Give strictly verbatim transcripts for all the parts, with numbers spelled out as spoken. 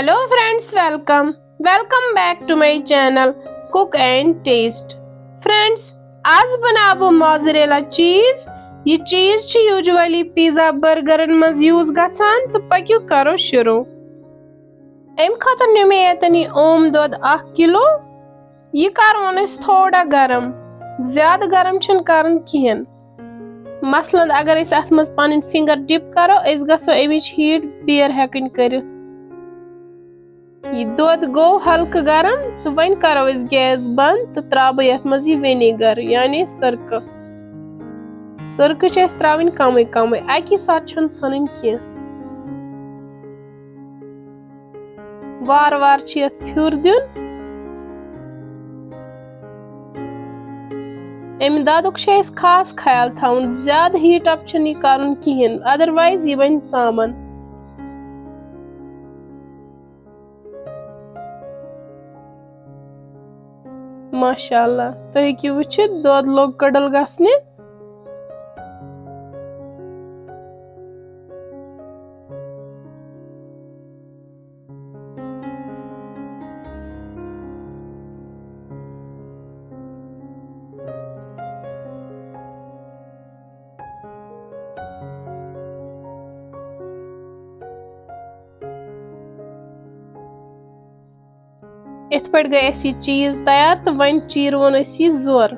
Hello friends, welcome. Welcome back to my channel Cook and Taste. Friends, آز بناو بہٕ mozzarella cheese. یہِ چیٖز چھِ usually pizza burgerن منٛز use گژھان، تہٕ پٔکِو کرو شروع۔ اَمہِ خٲطرٕ نیوٗ مےٚ ییٚتٮ۪ن یہِ اوم دۄد اکھ کِلوٗ۔ یہِ کرون أسۍ تھوڑا گرم، زیادٕ گرم چھُنہٕ کرُن کِہیٖنۍ۔ مثلاً اگر أسۍ اتھ منٛز پنٕنۍ finger dip کرو، أسۍ گژھو امِچ heat bear ہٮ۪کٕنۍ کٔرِتھ۔ یہِ دۄد گوٚو ہلکہٕ گرم تہٕ وۄنۍ کرو أسۍ gas بند تہٕ ترٛاوٕ بہٕ یتھ منٛز یہِ vinegar یعنی سرکہٕ۔ سرکہٕ چھِ اَسہِ ترٛاوٕنۍ کمٕے کمٕے، اکی ساتہٕ چھَنہٕ ژھٕنٕنۍ کینٛہہ۔ وارٕ وارٕ چھُ یتھ پھیُر دیُن۔ امہِ دۄدُک چھُ اَسہِ خاص خیال تھاوُن، زیادٕ heat up چھُنہٕ یہِ کرُن کِہیٖنۍ، otherwise یہِ بنہِ ژامن۔ ماشاء اللہ، تُہۍ ہیٚکِو وٕچھِتھ، دۄد لوٚگ curdle گژھنہِ۔ یِتھ پٲٹھۍ گٔے اَسہِ یہِ چیٖز تیار تہٕ وۄنۍ چیٖروُن أسۍ یہِ زور۔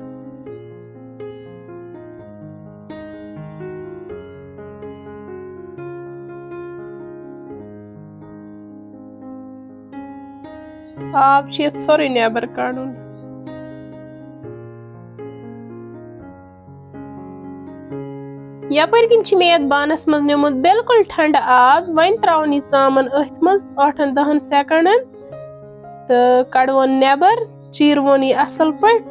آب چھُ یَتھ سورُے نٮ۪بر کَڑُن۔ یپٲرۍ کِنۍ چھِ مےٚ یَتھ بانَس منٛز نیوٗمُت بِلکُل ٹھنٛڈٕ آب۔ وۄنۍ ترٛاوُن یہِ ژامَن أتھۍ منٛز ٲٹھَن دَہَن سیکنڈَن تہٕ کَڑوُن نٮ۪بر، چیٖروُن یہِ اَصٕل پٲٹھۍ،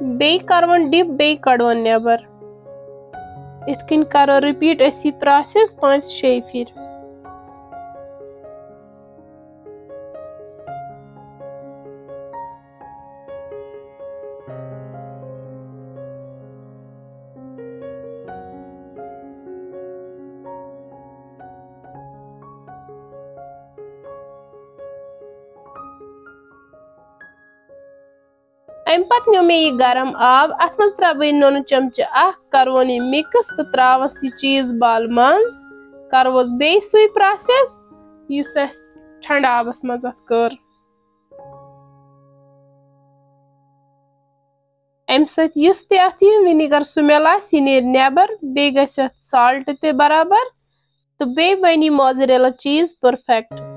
بیٚیہِ کَروُن dip، بیٚیہِ کَڑوُن نٮ۪بر۔ یِتھ کٔنۍ کَرو repeat أسۍ یہِ process پانٛژِ شیٚیہِ پھِرِ۔ اَمہِ پتہٕ نیوٗ مےٚ یہِ گرم آب، اَتھ منٛز ترٛاوٕ بہٕ یہِ نُنہٕ چمچہٕ اکھ، کَروُن یہِ mix تہٕ ترٛاوَس یہِ چیٖز ball منٛز۔ کَروس بیٚیہِ سُے process، یُس اَسہِ ٹھنٛڈٕ آبَس منٛز اَتھ کٔر۔ اَمہِ سۭتۍ یُس تہِ اَتھ یہِ vinegar smell آسہِ، یہِ نیرِ نٮ۪بر، بیٚیہِ گژھِ اَتھ salt تہِ برابر۔ تہٕ بیٚیہِ بَنہِ یہِ mozzarella cheese perfect۔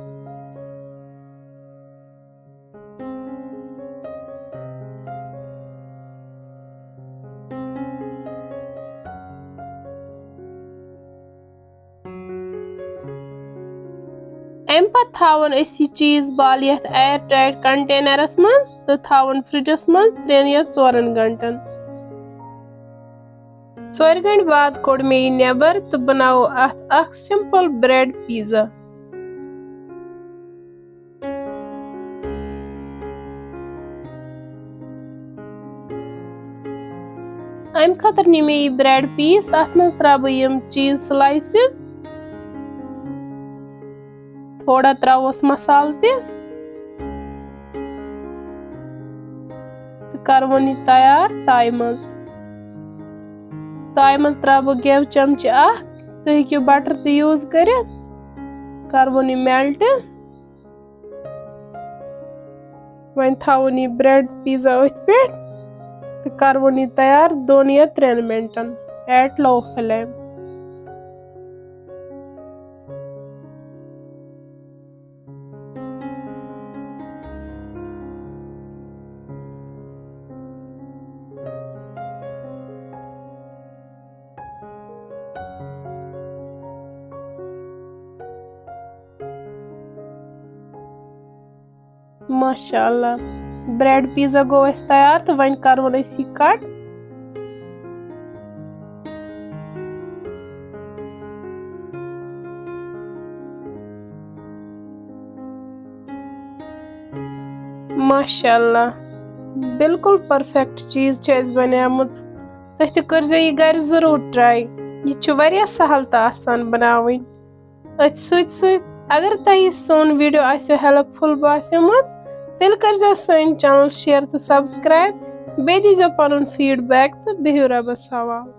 اَمہِ پتہٕ تھاوون أسۍ یہِ چیٖز ball یَتھ air tight container منٛز تہٕ تھاوون fridge منٛز ترٛٮ۪ن یا ژورَن گھنٹَن۔ ژورِ گھنٹہِ بعد کوٚڑ مےٚ یہِ نٮ۪بر تہٕ بناوو اَتھ اکھ simple bread pizza۔ اَمہِ خٲطرٕ نی مےٚ یہِ bread piece، تَتھ منٛز ترٛاوٕ بہٕ یِم cheese slices، تھوڑا ترٛاووس مسالہٕ تہِ۔ تہٕ کَروُن یہِ تیار تایہِ منٛز۔ تایہِ منٛز ترٛاوٕ بہٕ گٮ۪و چمچہٕ اکھ۔ تُہۍ ہیٚکِو butter تہِ use کٔرِتھ۔ کَروُن یہِ melt۔ وۄنۍ تھاوُن یہِ bread pizza أتھۍ پٮ۪ٹھ تہٕ کَروُن یہِ تیار دۄن یا ترٛٮ۪ن مِنٹَن at low flame۔ ماشاء اللہ، bread pizza گوٚو اَسہِ تیار تہٕ وۄنۍ کَروُن أسۍ یہِ cut۔ ماشاء اللہ، بالکل perfect چیٖز چھِ اَسہِ بَنیمٕژ۔ تُہۍ تہِ کٔرزیٚو یہِ گَرِ ضروٗر try۔ یہِ چھُ واریاہ سَہَل تہٕ آسان بَناوٕنۍ۔ أتھۍ سۭتۍ سۭتۍ اگر تۄہہِ یہِ سون ویٖڈیو آسیو ہیلپ فُل باسیومُت، تیٚلہِ کٔرزیو سٲنۍ چینل شیئر تہٕ سبسکرائب، بیٚیہِ دیٖزیو پنُن فیڈ بیک تہٕ بِہِو رۄبس حوالہٕ۔